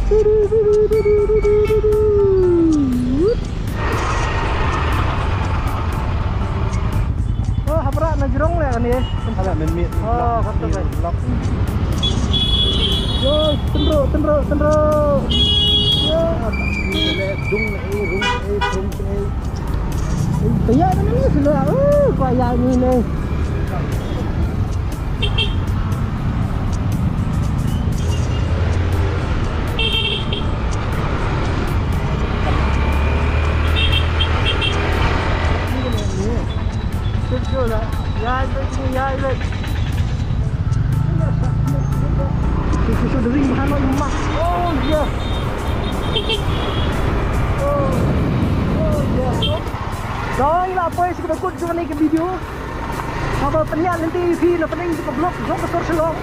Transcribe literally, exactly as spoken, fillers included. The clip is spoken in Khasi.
Oh, hapdeng na jrong le kane. Hala mynmiet. Oh, kata kan. Lok. Yo, tynro, tynro, tynro. Yo. Ni le dung le, eh, rung le, eh, rung le, eh. Kaya na ni sila. Oh, kaya ni le. Dong la poi sha kaba kut jong kane ka video. Haba pynïaid lynti ïa phi na pdeng jong ka block jong ka sor Shillong.